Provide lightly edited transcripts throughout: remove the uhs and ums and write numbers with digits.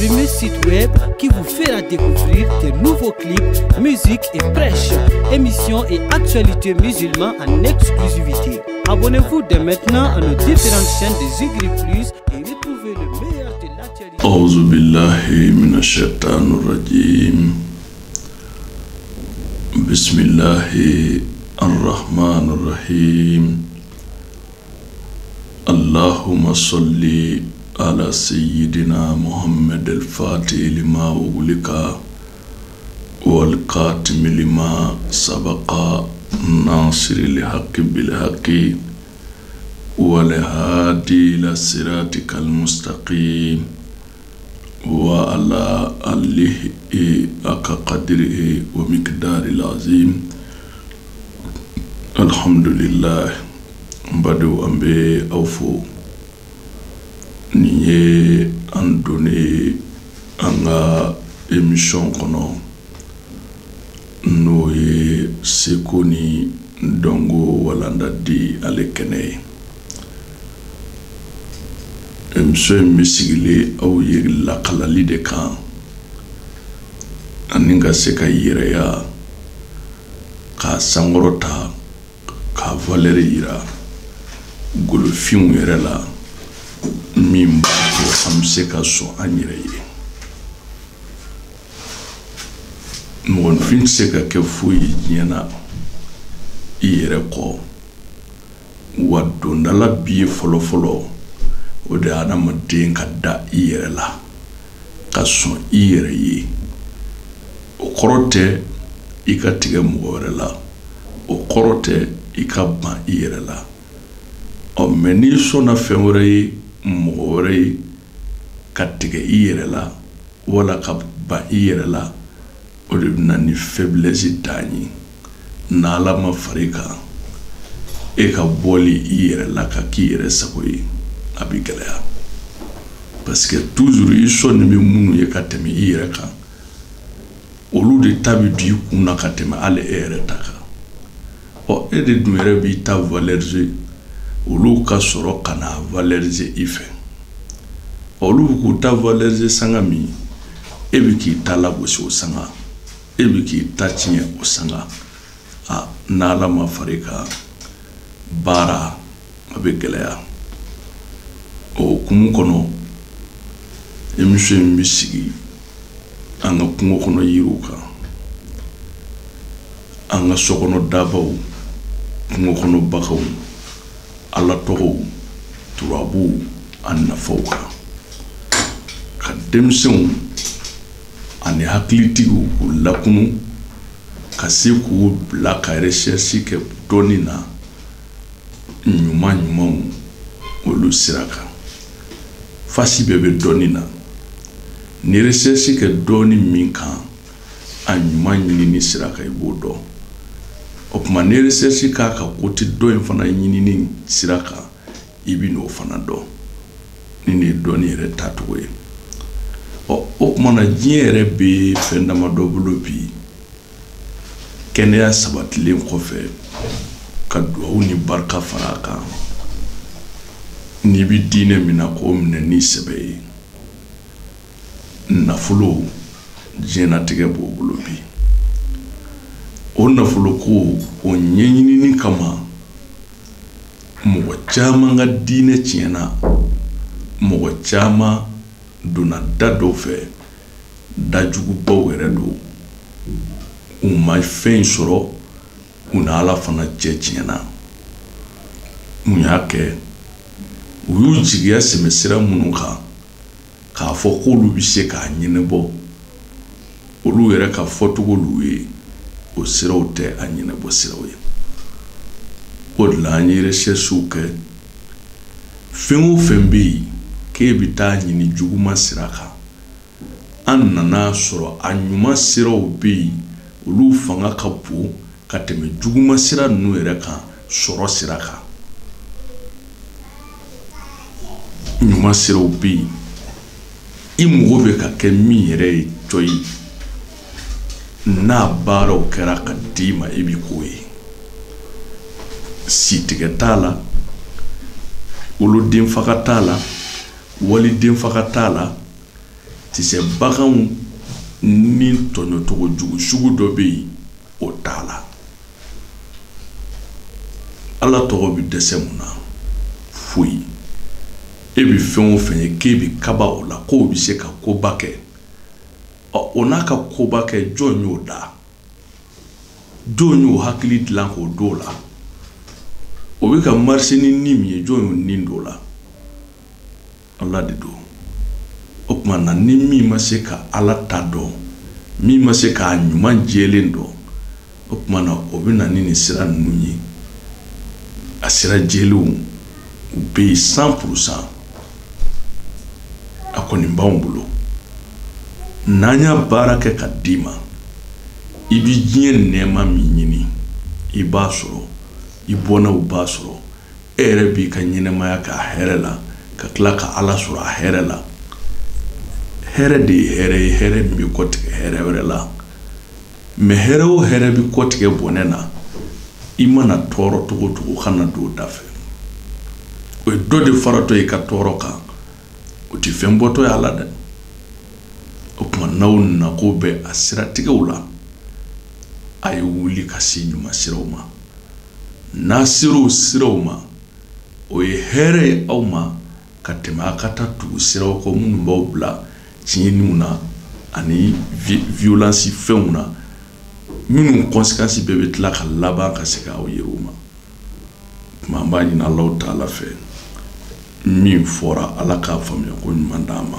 premier site web qui vous fera découvrir de nouveaux clips, musique et prêches, émissions et actualités musulmanes en exclusivité. Abonnez-vous dès maintenant à nos différentes chaînes de Zigri Plus et retrouvez le meilleur de l'actualité. أعوذ بالله من الشيطان الرجيم بسم الله الرحمن الرحيم اللهم صل على سيدنا محمد الفاتح لما أغلق والقاتم لما سبق ناصر الحق بالحق والهادي إلى صراطك المستقيم وعلى آله حق قدره ومقداره العظيم الحمد لله. N badenw, an bɛ aw fo. Nin ye an donnen an ka émission kɔnɔ, n'o ye seko ni dɔnko walanda di ale kɛnɛ ye. Émission in bɛ sigilen aw ye lakalali de kan ani ka se ka yɛrɛya k'a sankɔrɔta, k'a valeur yira golofinw yɛrɛ la, min b'a to an bɛ se ka sɔn an yɛrɛ ye. Mɔgɔninfin tɛ se ka kɛ foyi ye diɲɛ na i yɛrɛ kɔ. Wa dondala bi ye fɔlɔfɔlɔ, o de ye adamaden ka da i yɛrɛ la, ka sɔn i yɛrɛ ye. O kɔrɔ tɛ i ka tigɛ mɔgɔ wɛrɛ la, o kɔrɔ tɛ i ka ban i yɛrɛ la. Ɔ mɛ n'i sɔnna fɛn wɛrɛ ye, mɔgɔ wɛrɛ ye, ka tigɛ i yɛrɛ la wala ka ban i yɛrɛ la, o de bɛ na ni faiblesse dan ye. N'Ala ma fara i kan, e ka bɔli i yɛrɛ la ka k'i yɛrɛ sago ye, a bɛ gɛlɛya, parce que toujours i sɔnni bɛ minnu ye ka tɛmɛ i yɛrɛ kan, olu de ta bɛ don i kun na ka tɛmɛ hali e yɛrɛ ta kan. Ɔ e de dun yɛrɛ b'i ta valoriser, olu ka sɔrɔ ka na valoriser i fɛ. Olu bɛ k'u ta valoriser sanga min, e bɛ k'i ta lagosi o sanga, e bɛ k'i ta tiɲɛ o sanga. A n'Ala ma fara i kan, baara a bɛ gɛlɛya. O hukumu kɔnɔ, émission in bɛ sigi an ka kungo kɔnɔ yiriw kan, an ka sokɔnɔ dabaw, kungo kɔnɔ baganw, Ala tɔgɔw, turabuw, a nafaw kan, ka denmisɛnw ani hakilitigiw k'u lakunu, ka se k'u bila ka recherche kɛ dɔnni na ɲuman ɲumanw olu sira kan. Fasi bɛɛ bɛ dɔnni na. Ni recherche kɛ dɔnni min kan, a ɲuman ɲinini sira kan, i b'o dɔn. O tuma ni recherche k'a ka côté dɔ in fana ɲinini sira kan, i bɛ n'o fana dɔn. Ni nin ye dɔnni yɛrɛ taacogo ye. Ɔ o tuma na, diɲɛ yɛrɛ bɛ fɛn damadɔ bolo bi. Kɛnɛya sabatilen kɔfɛ, ka duwawu ni barika fara a kan, n'i bɛ diinɛ min na, k'o minɛ ni sɛbɛ ye. Nafolo, diɲɛnatigɛ b'o bolo bi. O nafolo ko, o ɲɛɲinini kama, mɔgɔ caman ka diinɛ tiɲɛna, mɔgɔ caman donna da dɔw fɛ, dajugubaw yɛrɛ don. U ma fɛn sɔrɔ, u ni Ala fana cɛ tiɲɛna. Mun y'a kɛ? U y'u jigiya sɛmɛ sira minnu kan k'a fɔ k'olu bɛ se k'a ɲɛnabɔ, olu yɛrɛ ka fɔcogo l'u ye, o siraw tɛ a ɲɛnabɔ siraw ye. O de la an ye recherchew kɛ. Fɛn o fɛn bɛ yen k'e bɛ taa ɲini juguman sira kan, an nana sɔrɔ a ɲuman siraw bɛ yen, olu fanga ka bon ka tɛmɛ juguman sira ninnu yɛrɛ kan sɔrɔ sira kan. Ɲuman siraw bɛ yen, i mago bɛ ka kɛ min yɛrɛ ye cɔyi, n'a baaraw kɛra ka d'i ma, i bɛ k'o ye. Sitigɛ t'a la, woloden faga t'a la, waliden faga t'a la, Tisɛ baganw ni tɔɲɔcogo jugu sugu dɔ bɛ yen, o t'a la. Ala tɔgɔ bɛ dɛsɛ mun na? Foyi. E bɛ fɛn o fɛn ye k'e bɛ kaba o la, k'o bɛ se ka koba kɛ, ɔ o n'a ka koba kɛ, jɔn y'o da? Jɔn y'o hakili dilan k'o d'o la? O bɛ ka marcher ni ni min ye, jɔn y'o ni d'o la? Ala de don. O tuma na, ni min ma se ka Ala ta dɔn, min ma se k'a ɲuman jɛlen dɔn, o tuma na o bɛ na ni nin sira ninnu ye. A sira jɛlenw u bɛ yen 100%, a kɔni b'anw bolo. N'an y'a baara kɛ ka d'i ma, i bɛ diɲɛ nɛɛma min ɲini, i b'a sɔrɔ, i bɔnnaw b'a sɔrɔ, e yɛrɛ b'i ka ɲɛnɛmaya kɛ a hɛrɛ la, ka tila ka Ala sɔrɔ a hɛrɛ la. Hɛrɛ de ye hɛrɛ ye, hɛrɛ min bɛ kɔtigɛ hɛrɛ wɛrɛ la. Mɛ hɛrɛ o hɛrɛ bɛ kɔtigɛ bɔnɛ na, i mana tɔɔrɔ cogo o cogo, kana don o da fɛ. O ye dɔ de faratɔ ye i ka tɔɔrɔ kan, o tɛ fɛn bɔtɔ ye a la dɛ. O tuma, n'aw nako bɛ a siratigɛw la, a ye wuli ka se ɲuman siraw ma. N'a sera o siraw ma, o ye hɛrɛ ye aw ma ka tɛmɛ a ka taa tugu siraw kɔ minnu b'aw bila tiɲɛniw na ani violence fɛnw na, minnu conséquence bɛɛ bɛ tila ka laban ka segin aw yɛrɛw ma. Tuma an b'a ɲini Alahu taala fɛ, min fɔra, Ala k'a faamuya ko ɲuman d'an ma.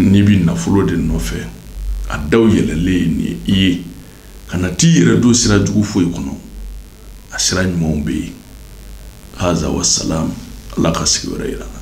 N'i bɛ nafolo de nɔfɛ, a daw yɛlɛlen ye nin ye i ye, kana t'i yɛrɛ don sira jugu foyi kɔnɔ, a sira ɲumanw bɛ yen. Haza wa salam. Ala ka sigi wɛrɛ yira n na.